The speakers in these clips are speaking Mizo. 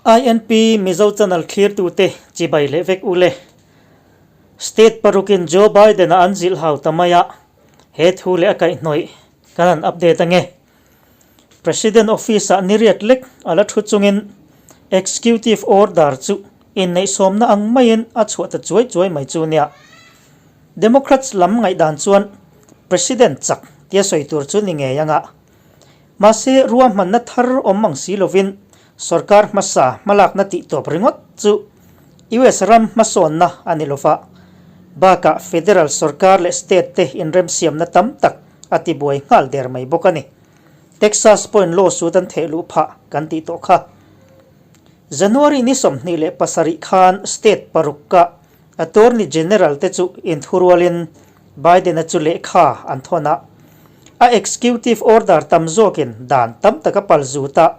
INP Mizo Channel thlirtute chibai leh vek ule. State parukin Joe Biden-a an zilh hau ta mai a, he thu leh a kaihhnawih kan han update ange. President Office-ah niriat lek a la thu chungin Executive Order chu inneihsawmna ang maiin a chhuah ta chuai chuai mai chu nia. Democrats lam ngaihdan chuan President chak tia sawi tur chu ni ngei anga. Mahse, ruahmanna thar awm ang si lovin sorkar hmasa hmalakna tihtawp ringawt chu US ram hmasawnna a ni lova. Bakah federal sorkar leh state te inremsiamna tam tak a tibuai nghal der mai bawk a ni. Texas pawhin lawsuit an theh luh phah kan tih tawh kha. January ni 27 khan state paruk-a Attorney General te chu inthurualin Biden-a chu lehkha an thawn a. A executive order tam zawkin dan tam taka pal zut a,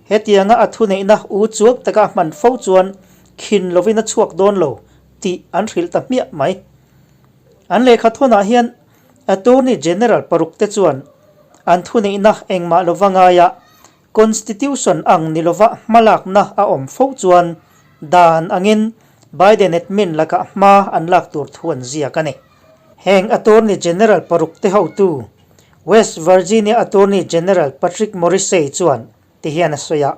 hetianga a thuneihna u chuang taka a hman fo chuan khin lovin a chhuak dawn lo tih an hrilh ta hmiah mai. An lehkha thawnah hian Attorney General paruk te chuan an thuneihna engmah lova ngaia Constitution ang ni lova hmalakna a awm fo chuan dan angin Biden admin lakah hma an lak tur thu an ziak a ni. Heng Attorney General paruk te hotu West Virginia Attorney General Patrick Morrisey chuan ti hian a sawi a,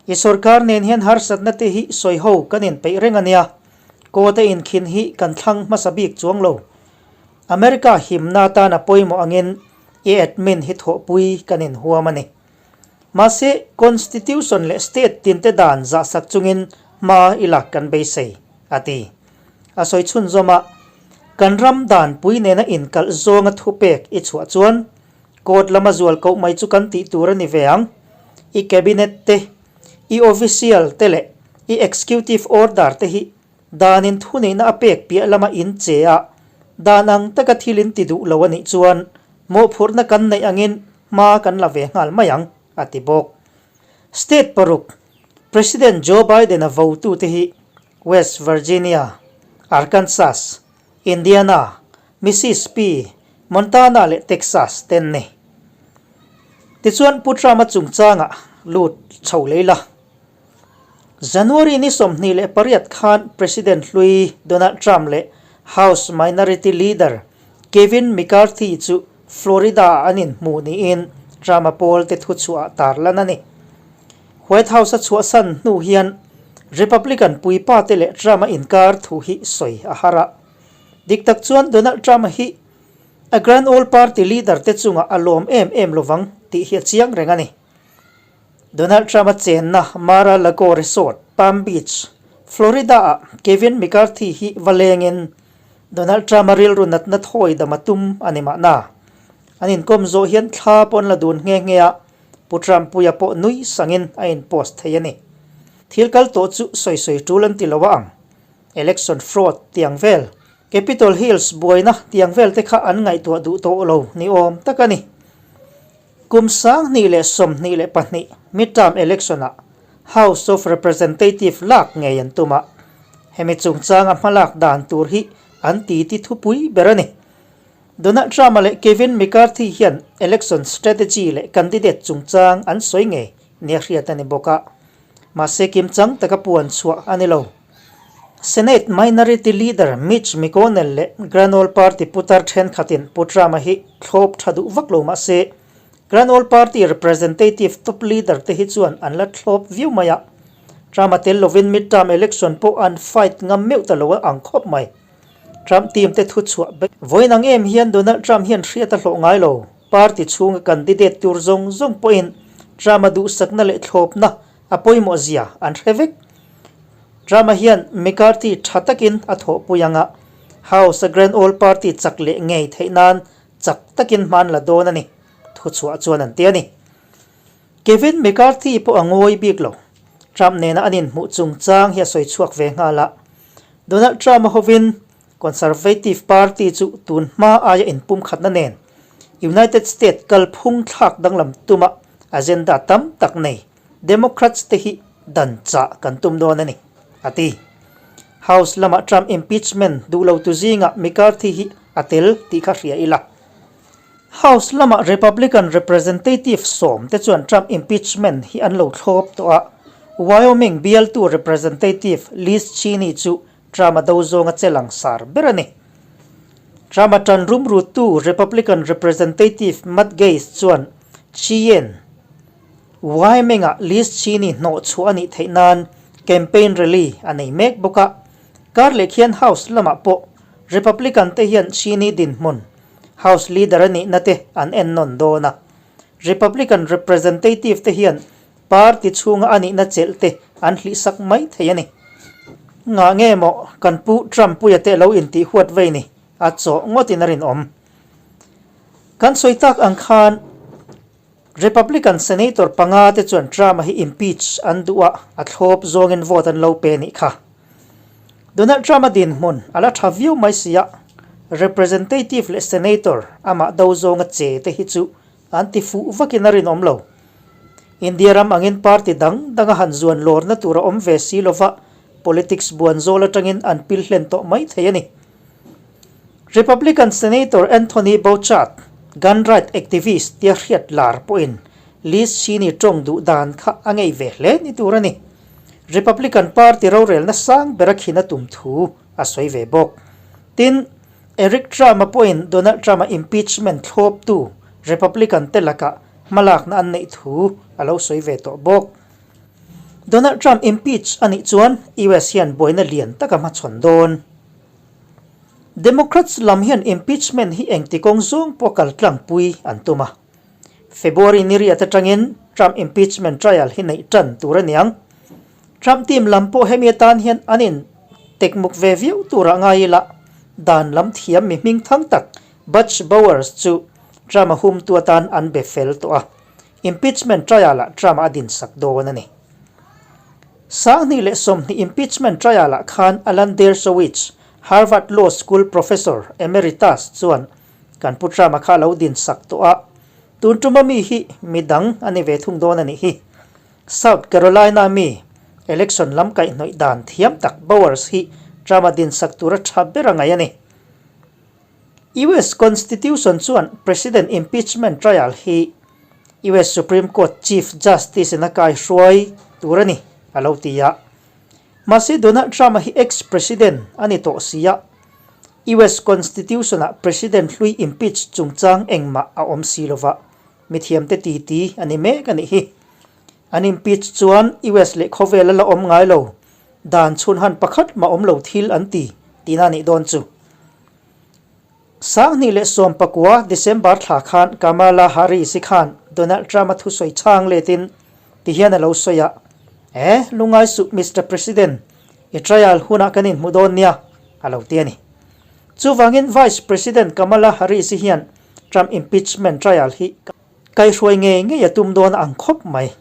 I sorkar nen hian harsatna te hi sawi ho kan inpeih reng a nia, court a inkhin hi kan thlang hmasa bik chuang lo. America himna atan a pawimawh angin I admin hi thawhpui kan inhuam a ni. Mahse, Constitution leh State tinte dan zahsak chungin hma i lak kan beisei, a ti. A sawi chhunzawm a, Kan ram danpui nena inkalh zawnga thupek i chhuah chuan Court lama zual koh mai chu kan tih tur a ni ve ang. I Cabinet te, i Official te leh i Executive Order te hi Danin thuneihna a pek piah lama in che a, dan ang taka thil in ti duh lo a nih chuan mawhphurhna kan neih angin hma kan la ve nghal mai ang, a ti bawk. State paruk President Joe Biden-a votute hi West Virginia, Arkansas, Indiana, Mississippi, Montana leh Texas te an ni. Tichuan Pu Trump-a chungchangah lut chho lei la. January ni 28 khan President hlui Donald Trump leh House Minority Leader Kevin McCarthy chu Florida-ah an inhmu niin Trump-a pawlte thuchhuah tarlan a ni. White House-a chhuahsan hnu hian Republican puipate leh Trump-a inkar thu hi sawi a har a. Dik tak chuan Donald Trump-a hi a Grand Old Party leader te chungah a lawm em em lovang tih hi a chiang reng a ni. Donald Trump-a chenna Mar-a-Lago Resort, Palm Beach, Florida-ah Kevin McCarthy hi va lengin Donald Trump-a rilru natna thawi dam a tum a ni mahna. An inkawm zawh hian thla pawh an la dun nghe nghe a, Pu Trump-puia pawh nui sangin a inpost thei a ni. Thil kal tawh chu sawi sawi tul an ti lo a ang. Election fraud tiang vel, Capitol Hills buaina tiang vel te kha an ngaihtuah duh tawh lo ni awm tak a ni. Kum 2022 midterm election-ah House of Representative lak ngei an tum a, hemi chungchanga hmalak dan tur hi an titi thupui ber a ni. Donald Trump-a leh Kevin McCarthy hian election strategy leh candidate chungchang an sawi ngei nia hriat a ni bawk a, mahse kimchang taka puan chhuah a ni lo. Senate Minority Leader Mitch McConnell leh Grand Old Party putar thenkhatin Pu Trump-a hi thlawp tha duh vak lo mah se, Grand Old Party representative top leader te hi chuan an la thlawp viau mai a. Trump-a tel lovin midterm election pawh an fight ngam meuh ta lo ang khawp mai. Trump team te thu chhuah bek. Vawiin ang em hian Donald Trump hian hriat a hlawh ngai lo. Party chhunga candidate tur zawng zawng pawhin Trump-a duhsakna leh thlawpna a pawimawh zia an hre vek. Trump-a hian McCarthy tha takin a thawhpui ang a, House-a Grand Old Party chak leh ngei theih nan chak takin hman la dawn a ni, thuchhuah chuan an ti a ni. Kevin McCarthy pawh a ngawi bik lo. Trump nena an inhmuh chungchang hi a sawi chhuak ve nghal a, Donald Trump-a hovin Conservative Party chu tun hma aia inpumkhatna nen United States kalphung thlak danglam tuma agenda tam tak nei Democrats te hi dan chah kan tum dawn a ni, a ti. House lamah Trump impeachment duh lo tu zingah McCarthy hi a tel tih kha hria ila. House lamah Republican representative sawm te chuan Trump impeachment hi an lo thlawp tawh a, Wyoming bialtu Representative Liz Cheney chu Trump-a do zawnga che langsar ber a ni. Trump-a tan rumruttu Republican Representative Matt Gaetz chuan Cheyenne, Wyoming-ah Liz Cheney hnawh chhuah a nih theih nan campaign rally a nei mek bawk a. Kar leh khian House lamah pawh Republican te hian Cheney dinhmun House Leader a nihna te an ennawn dawn a. Republican Representative te hian Party chhunga a nihna chelh te an hlihsak mai thei a ni. Ngah nge maw kan pu Trump puia te lo intih huat vei ni a chawh ngawtin a rinawm. Kan sawi tak ang khan Republican Senator panga te chuan Trump-a hi impeach an duh a, a thlawp zawngin vote an lo pe nih kha. Donald Trump-a dinhmun a la tha viau mai si a, Representative leh Senator amah do zawnga che te hi chu An ti fuh vakin a rinawm lo. India ram angin party dang danga han zuan lawrna tur a awm ve si lova, politics buan zawl atangin an pil hlen tawh mai thei a ni. Republican Senator Anthony Bouchard, gun right activist tia hriat lar pawhin Liz Cheney tawng duh dan kha a ngei ve hle ni tur a ni. Republican Party rorelna sang bera khin a tum thu a sawi ve bawk. Tin, Eric Trump-a pawhin Donald Trump-a impeachment thlawptu Republican te lakah hmalakna an neih thu a lo sawi ve tawh bawk. Donald Trump impeach a nih chuan US hian buaina lian tak a hmachhawn dawn. Democrats lam hian impeachment hi engti kawng zawng pawh kal tlangpui an tum a. February ni riat atangin Trump impeachment trial hi neih tan tur a niang. Trump team lam pawh hemi atan hian an in tekmuk ve viau turah ngai ila, dan lam thiam mi hming thang tak Butch Bowers chu Trump-a humtu atan an be fel tawh a, impeachment trial-ah Trump-a a dinsak dawn a ni. 2020 impeachment trial-ah khan Alan Dershowitz, Harvard Law School professor emeritus chuan kan pu Trump-a kha a lo dinsak tawh a, tun tuma mi hi midang a ni ve thung dawn a nih hi. South Carolina mi election lam kaihhnawih dan thiam tak Bowers hi Trump-a dinsak tura tha ber a ngaih a ni. US Constitution chuan President impeachment trial hi US Supreme Court Chief Justice in a kaihruai tur a ni, a lo ti a. Mahse Donald Trump-a hi ex-president a ni tawh si a, US Constitution-ah President hlui impeach chungchang engmah a awm si lova, Mithiamte titi a ni mek a nih hi. An impeach chuan US leh khawvel a la awm ngai lo, dan chhun han pakhat mah awm lo thil an ti tihna a nih dawn chu. 2019 December thla khan Kamala Harris-i khan Donald Trump-a thusawi chhang letin tihian a lo sawi a, Eh, lungai suh Mister President, i trial hunah kan inhmu dawn nia, a lo ti a ni. Chuvangin Vice President Kamala Harris-i hian Trump impeachment trial hi kaihruai ngei ngei a tum dawn ang khawp mai.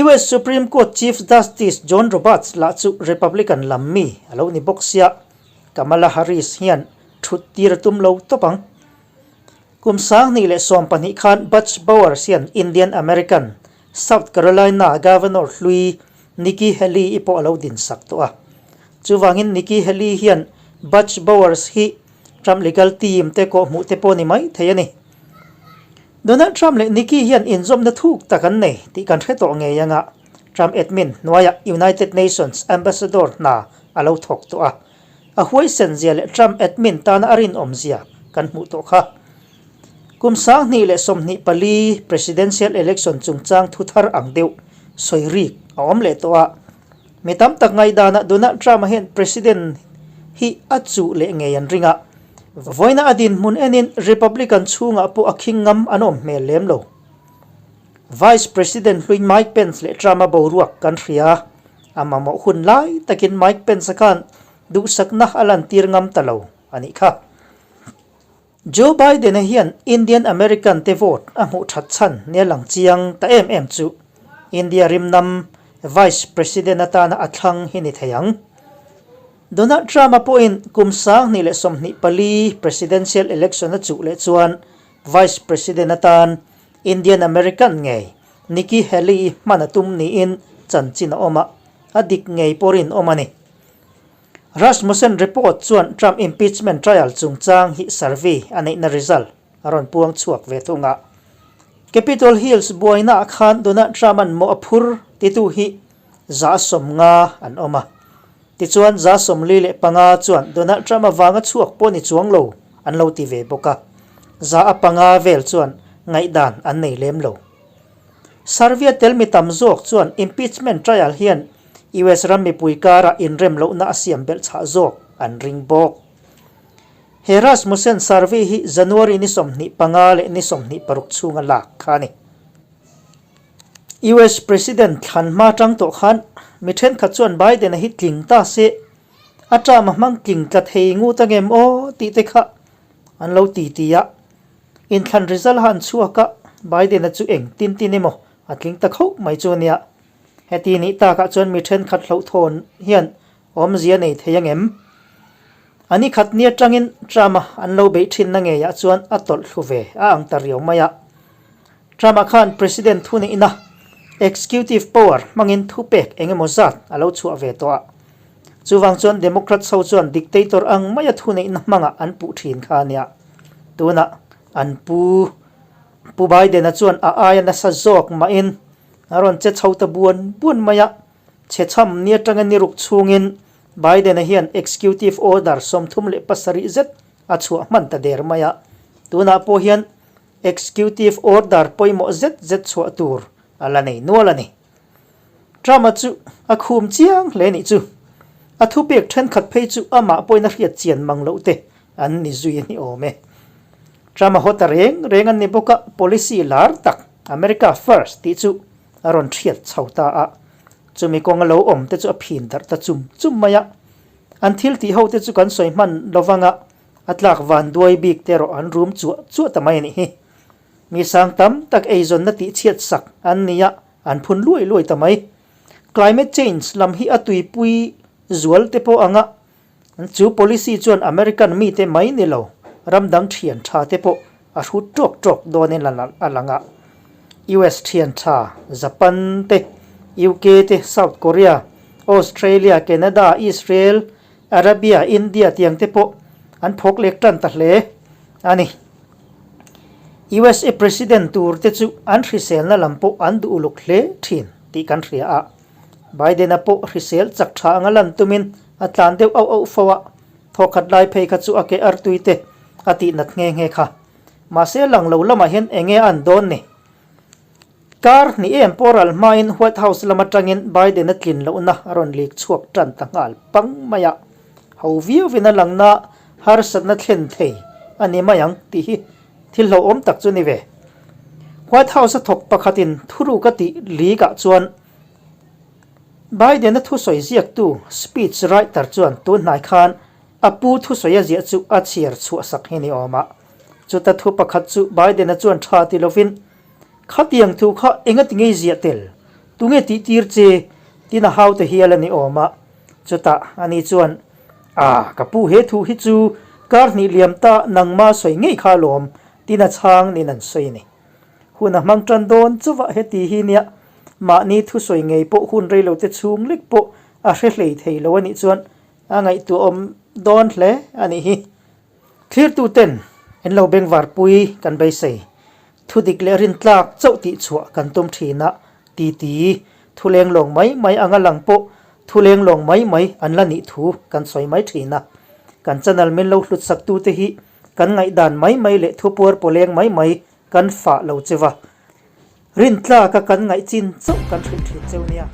US Supreme Court Chief Justice John Roberts lah chu Republican lam mi a lo ni bawk sia, Kamala Harris hian thut tir a tum lo tawp ang. Kum 2012 khan Butch Bowers hian Indian American, South Carolina Governor hlui Nikki Haley i pawh a lo dinsak tawh a. Chuvangin Nikki Haley hian Butch Bowers hi Trump legal team te kawh hmuh te pawh ni mai thei a ni. Donald Trump leh Nikki hian inzawmna thuk tak an nei tih kan hre tawh ngei anga Trump admin hnuaiah United Nations Ambassador hna a lo thawk tawh a. A huaisen zia leh Trump admin tana a rinawm zia kan hmuh tawh kha. Kum 2024 Presidential Election chungchang thu thar ang deuh sawi rik a awm leh tawh a. Mi tam tak ngaihdanah Donald Trump-a hian President hi a chuh leh ngei an ring a. Vawiina a dinhmun enin Republican chhungah pawh a khing ngam an awm hmel lem lo. Vice President hlui Mike Pence leh Trump-a boruak kan hria. A mamawh hun lai takin Mike Pence-a khan duhsakna a lantir ngam ta lo a nih kha. Joe Biden-a hian Indian American te vote a hmuh that chhan nia lang chiang ta em em chu India rimnam Vice President atana a thlang hi ni thei ang. Donald Trump-a pawhin kum 2024 Presidential Election a chuh leh chuan Vice President atan Indian American ngei Nikki Haley-i hman a tum niin chanchin a awm a, a dik ngei pawh rinawm a ni. Rasmussen report chuan Trump impeachment trial chungchang hi survey a neihna result a rawn puang chhuak ve thung a. Capitol Hills buainaah khan Donald Trump-a'n mawh a phur titu hi 50% an awm a. Tichuan 45% chuan Donald Trump avanga chhuak pawh ni chuang lo an lo ti ve bawk a, 5% vel chuan ngaihdan an nei lem lo. Survey tel mi tam zawk chuan impeachment trial hian US ram mipui karah inrem lohna a siam belh chhah zawk an ring bawk. He Rasmussen survey hi January ni 25 leh ni 26 chhunga lak kha a ni. US President thlan hma tang tawh khan mi thenkhat chuan Biden-a hi tling ta se, a term a hmang tling tla thei ngut angem aw tih te kha an lo ti ti a. Inthlan result han chhuak a, Biden-a chu eng tin tin emaw a tling ta khauh mai chu ania. Heti nih takah chuan mi thenkhat hlauhthawn hian awmzia nei thei angem? A ni khat ni atangin Trump-a an lo beih thinna ngeiah chuan a tawlh thlu ve a ang ta riau mai a. Trump-a khan President thuneihna, executive power, hmangin thupek eng emaw zat a lo chhuah ve tawh a. Chuvang chuan Democrats ho chuan dictator ang maia thuneihna hmangah an puh thin kha a nia. Tunah an pu Pu Biden-a chuan a aia nasa zawk mahin a rawn che chho ta buan buan mai a. Chhechham ni atanga ni ruk chhungin Biden-a hian executive order 37 zet a chhuah hman ta der mai a. Tunah pawh hian executive order pawimawh zet zet chhuah tur a la nei nual a ni. Trump-a chu a khum chiang hle nih chu. A thupek thenkhat phei chu amah pawhin a hriat chian mang loh te an ni zui a ni awm e. Trump-a haw ta reng reng an ni bawk a, policy lar tak America First tih chu a rawn thiat chho ta a. Chumi kawnga lo awm te chu a phin darh ta chum chum mai a. An thil tih ho te chu kan sawi hman lovang a, a tlak van duai bik te erawh an rum chuah chuah ta mai a nih hi. Mi sang tam tak eizawnna tih chhiat sak an ni a, an phun luai luai ta mai. Climate change lam hi a tuipui zual te pawh ang a, chu policy chuan American mite mai ni lo, ram dang thian tha te pawh a hrut tawk tawk dawnin a lang a. US thian tha Japan te, UK te, South Korea, Australia, Canada, Israel, Arabia, India tiang te pawh an phawk lek tan ta hle a ni. USA President tur te chu an hriselna lam pawh an duh uluk hle thin tih kan hria a. Biden-a pawh hrisel chak tha anga lan tumin a tlan deuh auh auh fo a, thawkhat lai phei kha chu a ke artui te a tih nat nghe nghe kha. Mahse lang lo lamah hian enge a an dawn ni? Kar hnih em pawh ral hmain White House lam atangin Biden-a tlin lohna a rawn lik chhuak tan ta nghal pang mai a. Ho viauvin a langna harsatna thlen thei a ni mai ang tih hi thil hlauhawm tak chu ni ve. White House-a thawk pakhatin thuruk a tih lik ah chuan Biden-a thusawi ziaktu speech writer chuan tun hnai khan a pu thusawi a ziah chu a chhiar chhuahsak hi ni awm a. Chuta thu pakhat chu Biden-a chuan tha ti lovin, Khatiang thu kha enga ti ngei ziah tel? Tunge tih tir che? Tin a hau ta hial a ni awm a. Chutah ani chuan, A, ka pu he thu hi chu kar hnih liam ta nangma sawi ngei kha alawm, tin a chhang nin an sawi a ni. Hun a hmang tan dawn chuvah heti hi nia, mahni thusawi ngei pawh hun reilote chhung lek pawh a hre hlei thei lo a nih chuan a ngaihtuahawm dawn hle a nih hi. Thlirtuten en lo bengvarpui kan beisei. Thudik leh rintlak chauh tih chhuah kan tum thin a, titi, thuleng lawng mai mai anga lang pawh thuleng lawng mai mai an la nih thu kan sawi mai thin a. Kan channel min lo hlut saktute hi kan ngaihdan mai mai leh thupuar pawleng mai mai kan fah lo cheva. Rintlaka kan ngaih chin chauh kan hrilh thin cheu nia.